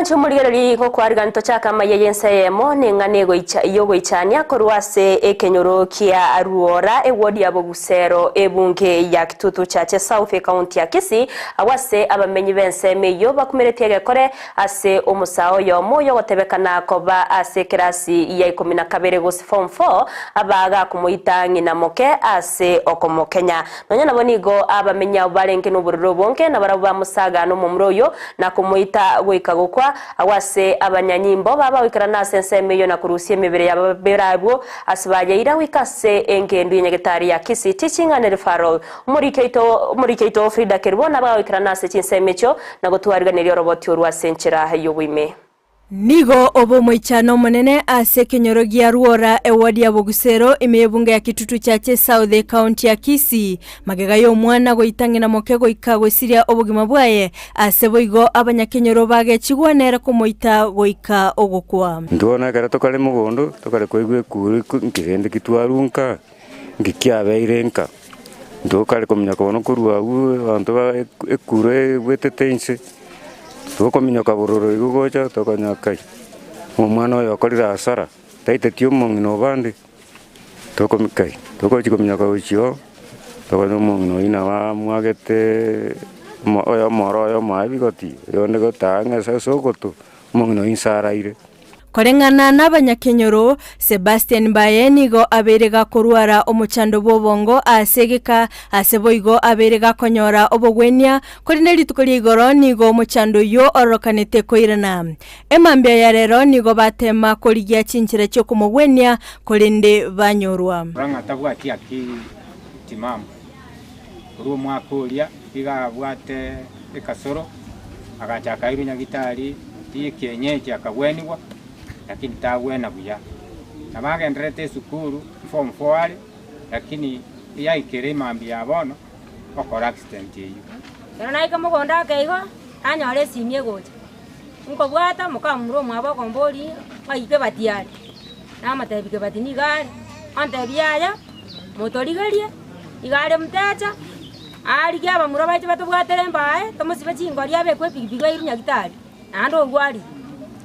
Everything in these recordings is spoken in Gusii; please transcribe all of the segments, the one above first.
Omwancho omorigereria gokwariganto chaka amaiya y'ense eyemo neng'ana egoicha y'ogoichania korwa ase ekenyoro kia Ruora eward ya Bogusero ebunge ya Kitutu Chache South ekaunti ya Kisii agwo ase abamenyi b'ensemo eyio bakumeretie egekore ase omosaa oyomo oyogotebekana koba ase ekerasi ya ikomi na kabere gose form four abagakomoita ng'ina moke ase okomokenya. Nonya nabo nigo abamenyi abwo barenge nobororo obonge, na barabwo bamosaga nomomura oyio, na komoita goika gokwa. Agwo ase abanyanyimbo babagoikerana ase ensemo eyio na korusia emebere y'ababere abwo ase bayeira goika ase engendu ya nyagetari ya Kisii Teaching and Referral. Omoriki oito omoriki oito Frida Kerubo nabagoikerana ase chinsemo echio na gotwariganeria oroboti orwo ase enchera y'oboime. Nigo obe omoichano omonene ase ekenyoro gia Rwora, eward ya Bogusero, ime y'ebunge ya Kitutu Chache South, ekaunti ya Kisii. Magega y'omwana goita ng'ina moke goika gwesiria obogima bwaye, ase boigo abanyakenyoro bagechigwa nere komoita goika ogokwa. Intwe bono ekero tokare mogondo, tokare koigwa ekura nki rende ki twarunka, nki kiabeire nka. Intwe okare kominyoka bono korwa abwo abanto ba ekura ebwetete inse, tokominyoka bororo igo gocha tokonyora kai, omwana oyo okorire hasara, taiteti omong'ina obande, tokomi kai, togochi kominyoka gochia oo, tokonyora omong'ina oyio nabo amwageteeee omo oyo omoro oyo omoa ebigoti, oyonde gotang'a ase ase ogoto, omong'ina oyio inse araire. Koreng'ana nabanyakenyoro, Sebastian Mbaye nigo abeire gakorwara omochando bw'obongo ase egeka, ase boigo abeire gakonyora obogwenia, korende rituko ria igoro nigo omochando oyio ororokanete koirana. Emambia ya rero nigo batema korigia chinchera chi'okomogwenia, korende banyorwa. Rora ng'a tabwati akili timamu. Korwa omwaka oria iga abwate ekasoro, agacha akairwa nyagitari y'ekienyeji akagwenigwa, lakini tagwena buya. Nabo agendererete esukuru form four are, lakini yaikire emambia ya bono okora accident eyio. Ekero naika mogondo ake igo, nanyora esimi egocha, nkobwata mokamura omwabo okomboria ng'ai kebati are, namotebia kebati nigo are, ontebia yaya. Motorigerie, iga are mtecha, aarigie abamura bache batobwatere embae, tomosibe chingori abekwe epigipigi airwe nyagitari, naende orwarire.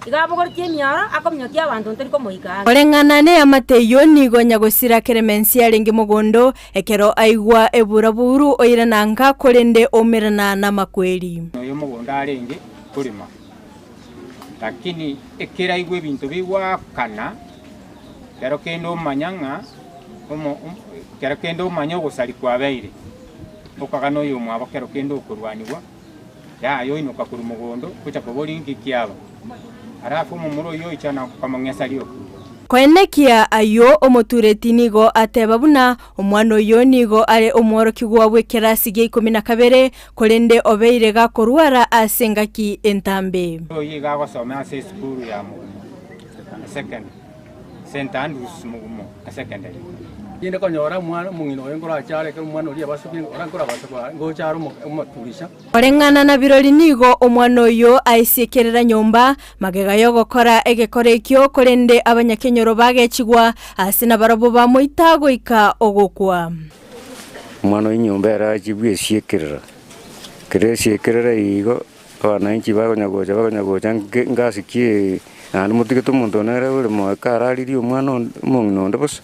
Iga abogoretie emioro, akominyokia abanto ntori komoika ang'e. Koreng'ana neamate eyio nigo nyagosira Keremensi arenge mogondo, ekero aigwa eburaburu oirana nka korende oumerana namakweri. Oyo mogondo arenge korema, lakini ekeraigwe ebinto bigwakana, Kero kende omanya ng'a omo kero kende omanye ogosari kwabeire, okagana oyomwabo kero kende okorwanigwa, yaya oinoka korwa mogondo gocha koboria inki kiaba. Alafu omomura oyio oicha na komong'esa rioka. Koenekia ayio, omotureti nigo ateba buna omwana oyio nigo are omworokigwa bw'ekerasi gia ikomi na kabere, korende obeire gakorwara ase engaki entambe. Oyio iga agosoma ase esukuru ya Mugumo Secondary. St Andrews Mugumo Secondary. Tinde konyora omwana omong'ina oyo nkorache are ekero omwana oria abasokire ora nkorabasa kwa ngocha are omo omoturisha. Koreng'ana na birori nigo omwana oyio aisiekerera nyomba magega y'ogokora egekora ekio, korende abanyakenyoro bagechigwa ase nabarabwo bamoita goika ogokwa. Omwana oyo nyomba ere achie bwesiekerera, ekero esiekerera igo. Abananchi bakonya gocha bakonya gocha nge ngasikie naende motigete omonto one ere ore moyo kararirie omwana onde omong'ina onde bosa,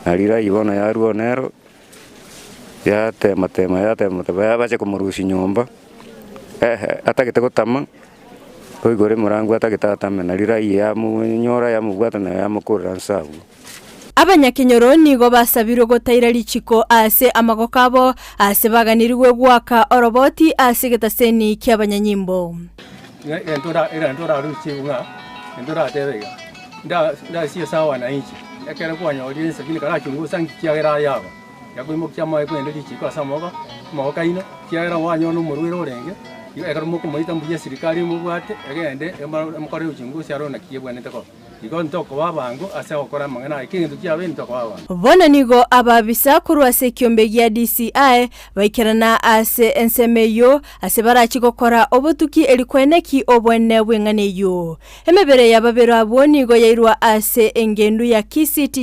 nari riayia bono yarwa nero, yatema tema yatema tema yabacha komorusia nyomba, atagete gotama, oigore morango atagete atame nari raiya yamonyora yamobwata naye yamokorera nse abwo. Abanyakenyoro nigo basabirwe gotaira richiko ase amagoko abo, aase baganirigwe goaka oroboti ase egetaseni ki'abanyanyimbo. Egento ora egento orarusie ng'a egento oratebe iga, nda ndasie ase abananchi, ekero kwanyorire ense lakini karachungusa nki kiagera aye aba, yakoimokia amaye kogenda richiko ase amaboko amaboko aino, ekiagera mwanyora na omorwaire orenge, igo ekero mokomoita mbuya esirikari emobwate, egende emokore uchunguzi arore naki ebwenerete koba. Igo ntokoba abango ase ogokora amang'ana aya, kegento kiabeire ntokoba abango. Bono nigo ababisa korwa ase ekiombe gia DCI baikerana ase ensemo eyio ase barachie gokora obotuki eri koeneki obonene bw'eng'ana eyio. Emebere y'ababere abwo nigo yairwa ase engendu ya Kisii.